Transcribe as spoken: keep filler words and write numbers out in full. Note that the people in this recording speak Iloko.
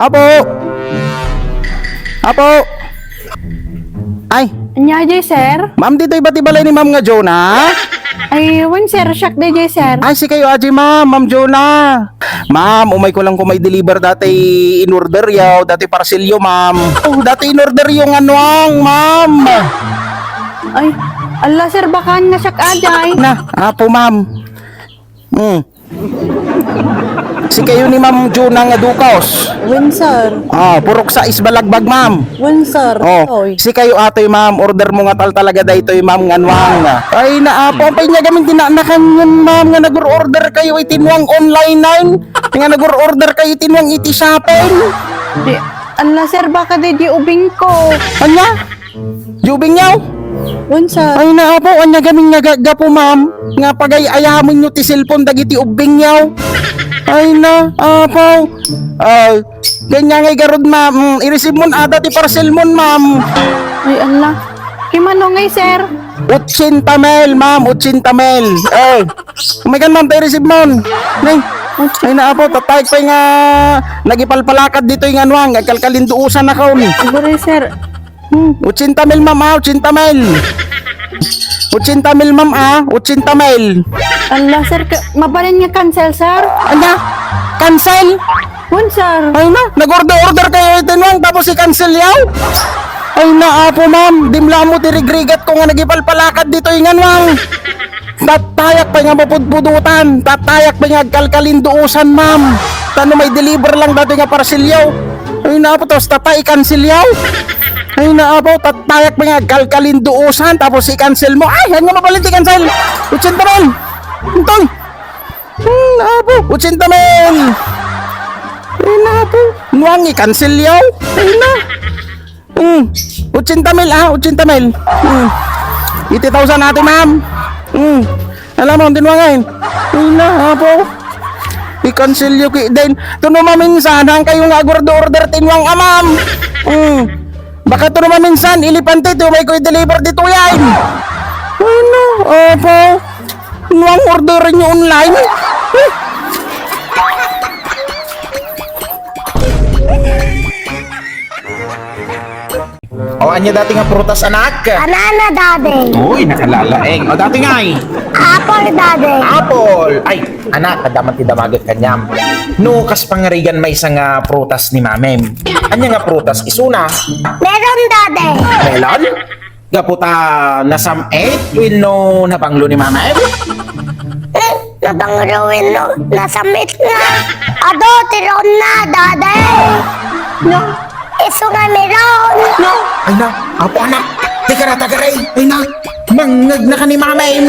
Apo! Apo! Ay! Ania diay, sir? Ma'am, ditoy ba ti balay ni Ma'am nga Jonah? Ay, wen, sir. Siak diay, sir. Ay, sikayo diay, ma'am. Ma'am Jonah. Ma'am, umay ko lang ko maideliver datoy in-order yo, datoy parcel yo, ma'am. Oh, datoy in-order yo nga nuang, ma'am. Ay, ala, sir, baka nga siak diay. Na, apo, ma'am. Hmm. Sikayo ni Ma'am Jonah nga dukos. Wen, sir. Ah, purok sais balagbag, ma'am. Wen, sir. Oh, sikayo atoy, ma'am. Order mo nga tal talaga daytoy, ma'am, nga nuang. Ay, naapo, apay ania gamin ti naanakan yun, ma'am, nga nag-order kayo iti nuang online nine? Nga nag-order kayo iti nuang iti shopping? Di, ala, sir, baka di, di ubing ko. Ania? Di ubing yaw? Wen, sir. Ay, naapo, ania gamin nga gaggapu, ma'am, nga pagay-ayamen yo ti cellphone dagiti ubing yaw? Ay, naapo. Ay, ania ngay garud, ma'am. Mm, i-receive mon ada ti parcel mon, ma'am. Ay, ala. Kimano ngay, sir? Otsenta mil, ma'am, otsenta mil. Eh, umay kan, ma'am, ta i-receive mon. Nay, ay, naapo, tatayek pay nga nagipalpalakad ditoy nga nuang, agkalkalinduosan ako. Aguray, sir. Hmm, otsenta mil, ma'am, ah, otsenta mil. Otsenta mil, ma'am, ah, otsenta mil. Ala, sir, ka-, mabalin nga cancel, sir? Ania? Cancel? Wen, sir. Ay na, nag-order-order kayo iti nuang tapos i-cancel yaw? Ay na, apo, ma'am, dimla mo ti rigrigat ko nga nagipalpalakad ditoy nga nuang. Tattayak pay nga mapudpudutan, tattayak pay nga agkalkalinduosan, ma'am. Ta no maideliver lang datoy nga parcel yaw. Ay, naapo, tapos tatay i-cancel yaw. Ay, naapo, tattayak pay nga agkalkalinduosan, tapos i-cancel mo. Ay, ania nga mabalin ti cancel? Otsenta mil. Intoy. Hmm, naapo, otsenta mil. Ay, naapo, nuang i-cancel yaw. Ay na. Hmm. Otsenta mil, ah, otsenta mil. Hmm. Eighty thousand atoy, ma'am. Hmm. Ala mo, dinuangan. Ay na, apo. I-cancel yo ketdin. Ta no maminsan, haankayo nga agordo-order ti nuang a, ma'am. Hmm. Baka ta no maminsan, elepante ti umay ko i-deliver ditoy ay. Ay na, apo. Nuang order yo online. O, ania datoy nga prutas, anak? Banana, Daddy. Uy, nakalalaeng. O, datoy ngay? Apple, Daddy. Apple. Ay, anak, adda man ti damaget kaniam. No, kas pangarigan maysa nga prutas ni mamem. Ania nga prutas isuna? Melon, Daddy. Melon? Gapu ta nasam-it wenno nabanglo ni mamem? Hmm, nabanglo wenno nasam-it nga. Adu ti raonna, Daddy. No. Isu nga melon. No. Ay na, apo anak. Di ka natagaray. Ay na, mangngegnaka ni mamem.